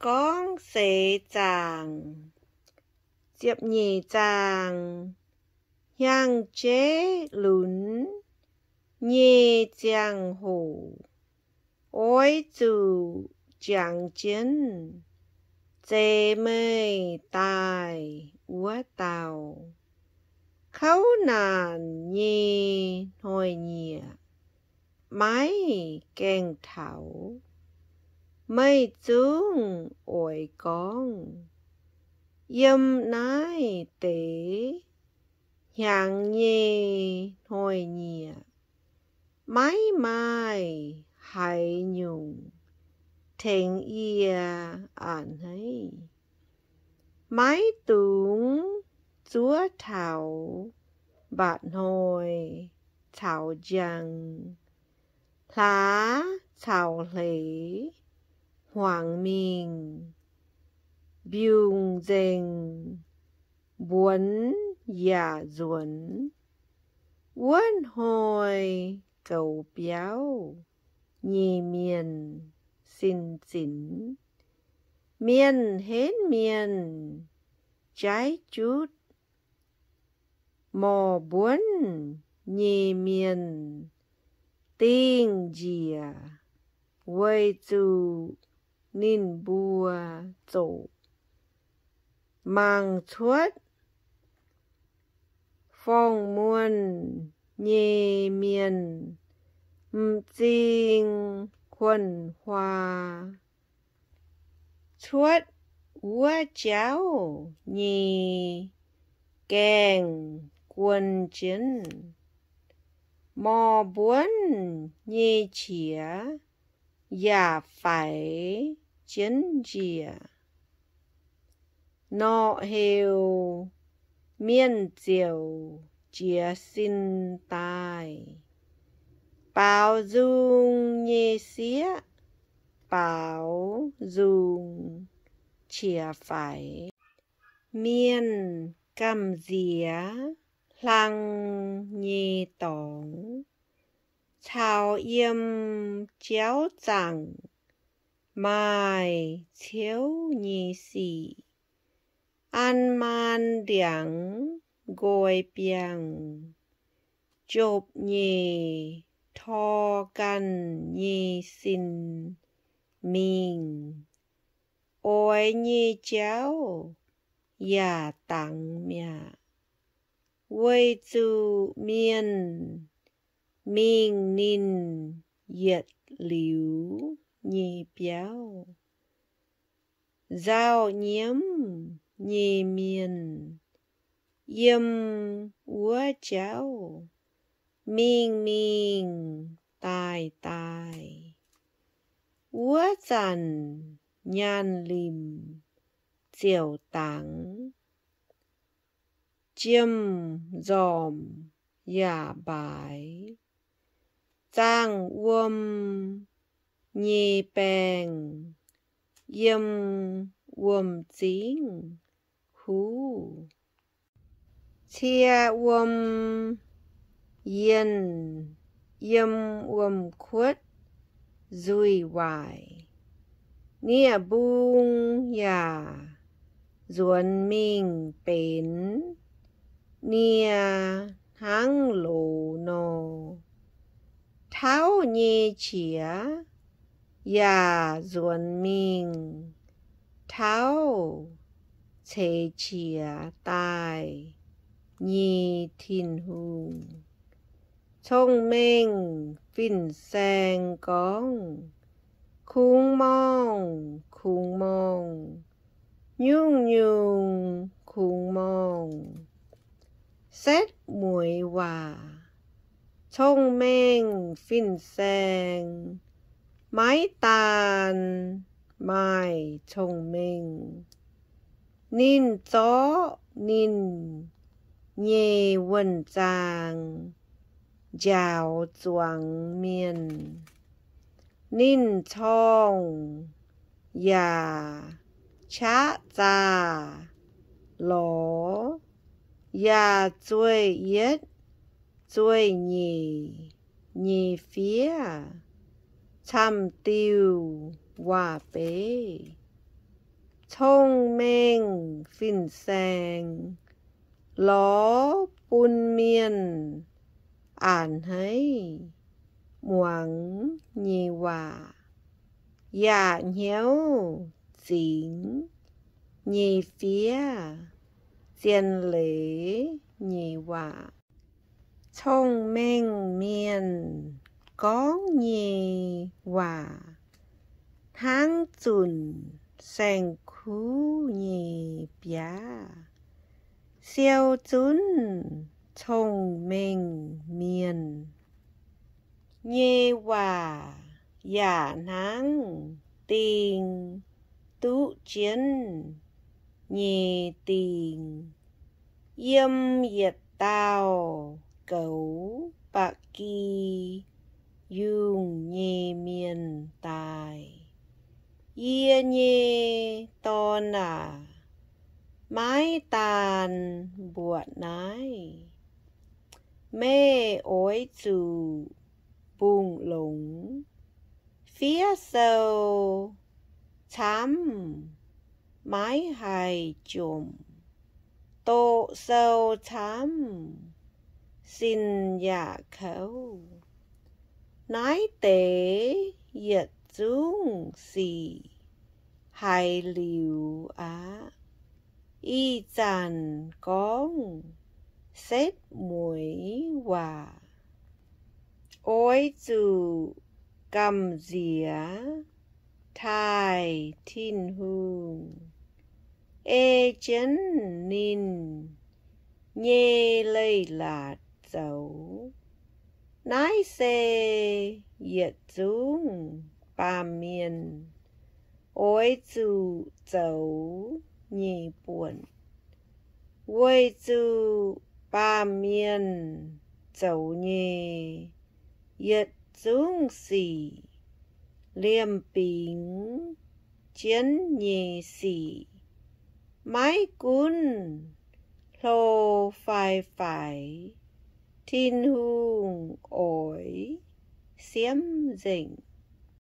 gorngv seix zaangc. Ziepc nyeic zaang, hnyangx-jeiv lunx nyei ziangh hoc, oix zuqc jangx jienv zeix meih daaih wuov dauh. Kouv naanc nyei hnoi-nyieqc maiv gaengh taux, meih zungv oix gorngv, yiem naaiv deix hnyangx nyei hnoi-nyieqc maiv maaih haaix nyungc tengx yie a'hneiv. Maiv dungx zuov taux mba'hnoi caux njang, hlaax caux hleix hmuangx mingh, mbiungc nzengc, mbuonx yaac nzuonx. Wuov hnoi goux biauv nyei mienh sin zinx, mienh henv mienh jaiv jutv, morc mbuonv nyei mienh dingh njiec, weic zuqc ninh mbuo zoqc. Mangc cuotv forng-muonh nyei mienh m'zing kuonx huaa, cuotv wuov jauv nyei gaengh guon jienv, morc mbuonv nyei qiex yaac faix jienv njiec. Norqc heuc mienh ziouc jiez sin daaih, baaux nzung nyei sieqv baaux nzung qiex faix. Mienh gamh nziex hlang nyei dorngx caux yiem jauv zaangc maaih ciouv nyei sic, an maan ndiangx nqoi biangh, jopc nyeic tor ganh nyei sin mingh. Oix nyei jauv yaac dangx mi'aqv, weic zuqc mienh mingh ninh yietc liuz nyei biauv. Nzauh nyiemv nyei mienh yiem wuov jauv mingh mingh daaih daaih. Wuov zanc nyaanh limc ziouc dangx, jiem-nzormc yaac mbaaix, zaangh wuom nyei baengh yiem wuom-zingv huv. Cie wuom yienh yiem wuom-kuotv nzuih waaic, nie-mbung yaac nzuonx mingh benx nie hnangv loz nor. Tauv nyei qiex yaac nzuonx mingh tauv ceix qiex daaih nyei Tin-Hungh. Cong-mengh fin-saeng gorngv, kungx morngh, kungx morngh, nyungc-nyungc kungx morngh. Setv mueiz waac, cong-mengh fin-saeng maiv daan maaih cong-mengh. Ninh zorqv ninh nyei wuonh zaang njaaux zuangx mienh. Ninh corngh yaac qaqv zaah lorz, yaac zueih yietv zueih nyeic nyei fiev camv-diuh waac-beiv. Cong-mengh fin-saeng lorz bun mienh a'hneiv muangx nyei waac, yaac hnyouv zingx nyei fiev zien leiz nyei waac. Cong-mengh mienh gorngv nyei waac hnangv zunc saeng-kuv nyei biaav, siou zunv cong-mengh mienh nyei waac yaac hnangv ding duqv jienv nyei ding. Yiem yietc dauh goux ba'gi yungh nyei mienh daaih, yie nyei dorn aac, maiv daan mbuoqc naaiv. Meih oix zuqc mbungh longx. Fiev sou camv maiv haih jomc, doqc sou camv sin yaac kouv. Naaiv deix yietc zungv sic haiz liuz aqv. Ih zanc gorngv setv mueiz waac, oix zuqc gamh nziex taaih Tin-Hungh, ei jienv ninh nyei leiz-latc zoux. Naaiv se yietc zungv baamh mienh oix zuqc zoux nyei buonc, weic zuqc baamh mienh zoux nyei yietc zungv sic, liemh bingx jienv nyei sic, maiv gunv hlo fai faix, Tin-Hungh oix siemv nzengc.